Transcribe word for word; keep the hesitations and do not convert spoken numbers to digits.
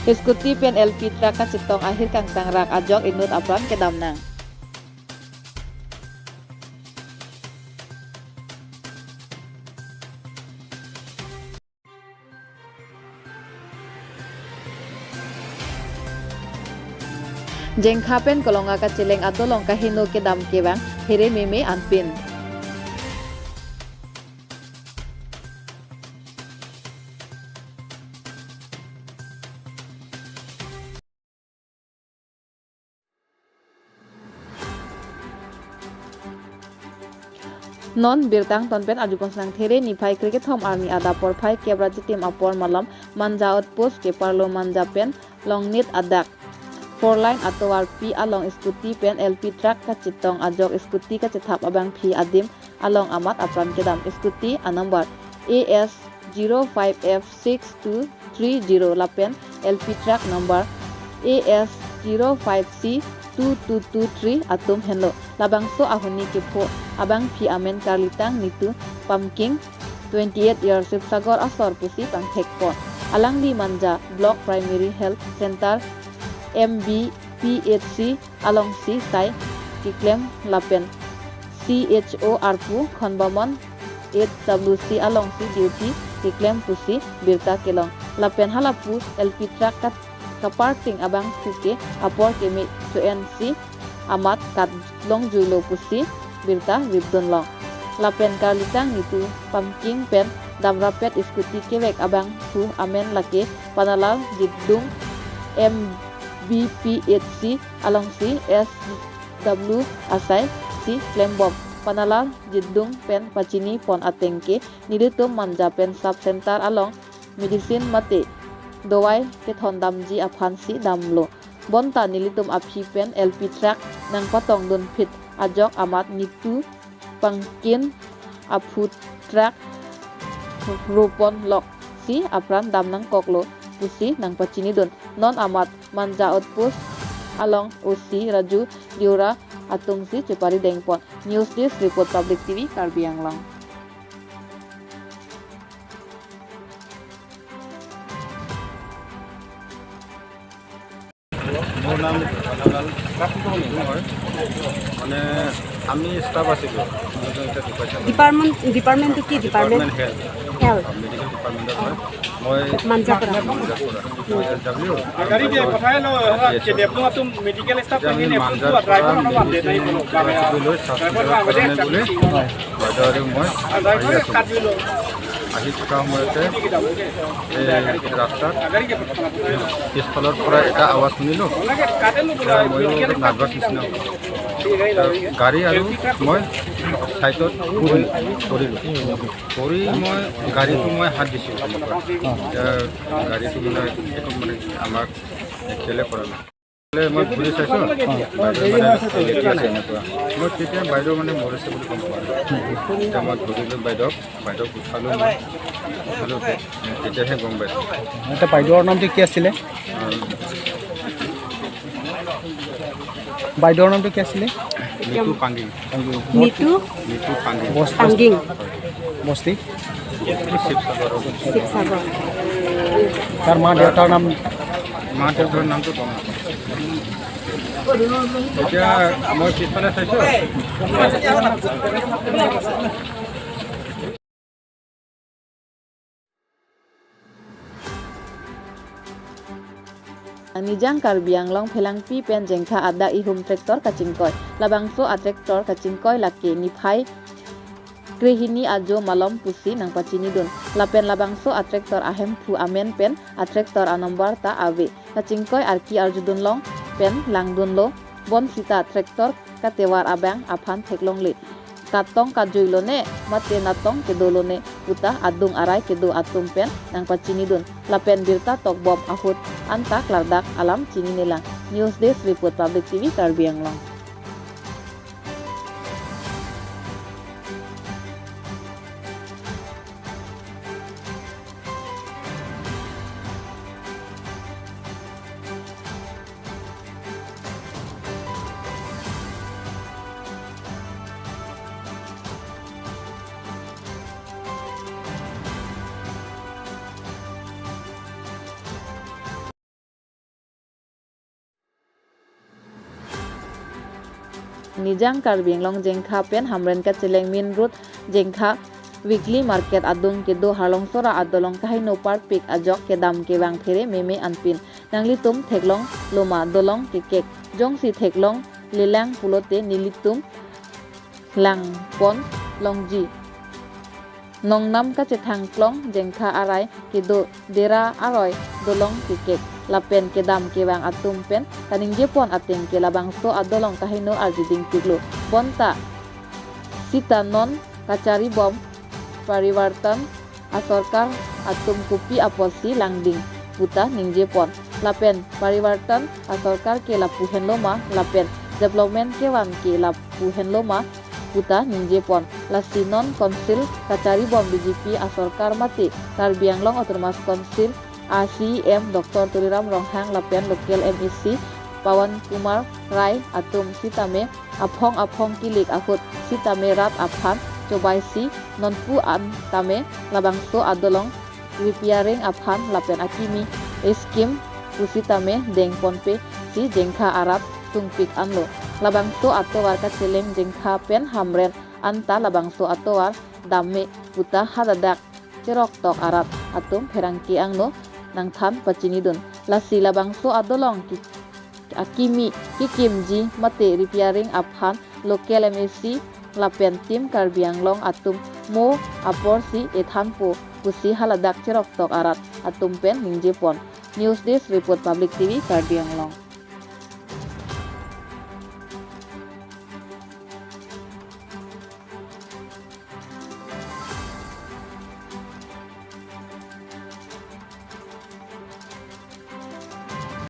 Scooty pen L P truck kachetong ahir kangtangrak ajok inut apran kedam nang. Jengkha pen Kolonga kacheleng adolong kaheno kedam kevang here meme anpin. Non birta angton pen arjupon sangthere niphai krekethom arni adap porphai kep ra chitim apor malom Manja outpost keparlo Manja pen Longnit adak four lane atovarpi along scooty pen L P truck kachetong ajok scooty kachethap abangphi adim along amat apran kedam. Scooty anumber A S zero five F six two three zero lapen L P truck number A S zero five C two two two three atum henlo. Labangso ahoni kepho abangphi amen Karlitang Nitu Pamking, twenty-eight years, Sibsagar asor pusi pangthekpon. Alangli Manja Block Primary Health Center M B P H C alongsi sai keklem lapen C H O arpu Khonbamon H W C alongsi duty keklem pusi birta kelong. Lapen halapu L P truck kat kaparting abangphu ke apor keme cho-ensi amat kat longjuilo pusi birta ripdunlong. Lapen Karlitang Nitu Pamking pen damrappet scooty kevek abangphu amen lake Panalar Jidung M B P H C alongsi S W asai si klembom. Panalar Jidung pen pachinipon ateng ke nelitum Manja pen sub center along medicine mate dawai kethondamji aphansi damlo. Bonta nelitum aphi pen L P truck nangpatongdunphit ajok amat Nitu Pamking aphu truck roponloksi apran dam nangkoklo pusi nangpachinidun. Non amat Manja outpost along O C Raju Deora atumsi cheparidengpon. News Desk Report, Public T V, Karbi Anglong. মোৰ নাম ধনলাল সিং হয়। মানে আমি ষ্টাফ আছিলোঁ, দুজন এতিয়া ঢুকাইছে। ডিপাৰ্টমেণ্ট, ডিপাৰ্টমেণ্টটো কি department? Department health. Health. Medical ডিপাৰ্টমেণ্টত হয়। মই মাঞ্জাপাৰা। মাঞ্জাপাৰা। মই এছ ডাব্লিউ। গাড়ী দিয়ে পঠাই লওঁ, এছ এছ অ'। কেতিয়াবা তো মেডিকেল ষ্টাফ এতিয়া আমি থাকিলে মাঞ্জাপাৰা একো মেডিচিন লৈ চাব কাৰণে বুলি বাইদেউ আৰু মই আহি আছোঁ। আহি থকা সময়তে এই ৰাস্তাত পিছফালৰ পৰা এটা আৱাজ শুনিলোঁ। এতিয়া ময়ো অলপ নাৰ্ভাছ নিচিনা হ'ল। এতিয়া গাড়ী আৰু মই ছাইডত পৰি, পৰিলোঁ। পৰি মই গাড়ীটো মই হাত দিছোঁ। এতিয়া গাড়ীটো মানে একো মানে আমাক খেলে কৰা নাই। মই ঘূৰি চাইছোঁ, বাইদেউ মানে লেটি আছে এনেকুৱা। মই তেতিয়া বাইদেউ মানে মৰিছে বুলি গম পোৱা নাই। তেতিয়া মই ধৰিলোঁ বাইদেউক, বাইদেউক উঠালোঁ মই। উঠালোঁ, তেতিয়াহে গম পাইছোঁ। এতিয়া বাইদেউৰ নামটো কি আছিলে? বাইদেউৰ নামটো কি আছিলে? নিতু পাংগিং। নিতু? নিতু পাংগিং। বস-, পাংগিং। বস্তি? শিৱসাগৰ। শিৱসাগৰ। তাৰ মা দেউতাৰ নাম? মা দেউতাৰ নামটো গম নাপাওঁ। এতিয়া মই পিছফালে চাইছোঁ। Nijang Karbi Anglong Phelangpi pen Jengkha adak ihum tractor kachingkoi. Labangso a tractor kachingkoi lake niphai krehini ajo malom pusi nangpachinidun. Lapen labangso a tractor ahemphu amen pen a tractor a number ta ave. Kachingkoi arki arjudunlong pen langdunlo. Bonsita tractor katevar abang aphan theklongle. Katong kajuilo ne, mate natong kedolo ne, puta adung arai kedo atum pen nangpachinidun. Lapen birta tokbom ahut anta klardak alam chininelang. News Desk Report, Public T V, Karbi Anglong. Nijang Karbi Anglong Jengkha pen Hamren kacheleng main road Jengkha weekly market adung kedo Harlongsora adolong kaheno parpik ajok kedam kevang phere meme anpin. Nanglitum theklong loma dolong kekek? Jongsi theklong lelang pulote nelitum langpon longji. Nongnam kachethang klong Jengkha arai kedo Dera aroi dolong kekek lapen kedam kevang atum pen kaningjepon ateng ke labangso adolong kaheno arjiding piklo. Bonta sita non kacharibom Parivartan asorkar atum kopi apotsi langding puta ningjepon. Lapen Parivartan asorkar ke lapu henlo ma lapen development kevan ke lapu henlo ma puta ningjepon. Lasi non Council kacharibom B J P asorkar mate Karbi Anglong Autonomous Council a C E M Doctor Tuliram Ronghang lapen local M A C Pawan Kumar Rai atum sitame aphong aphong kilik ahut sitame rat aphan chobaisi nonpu an tame labangso adolong repairing aphan lapen akimi scheme pusitame dengponpe si Jengkha arat sungpik anlo. Labangso atovar kacheleng Jengkha pen Hamren anta labangso atovar damme puta haladak cheroktok arat atum pherangke angno nangthan pachinidun. Lasi labangso adolong ki akimi kekimji mate repairing aphan local M A C lapen Team Karbi Anglong atum mo aporsi ethanpo pusi haladak cheroktok arat atum pen ningjepon. News Desk Report, Public T V, Karbi Anglong.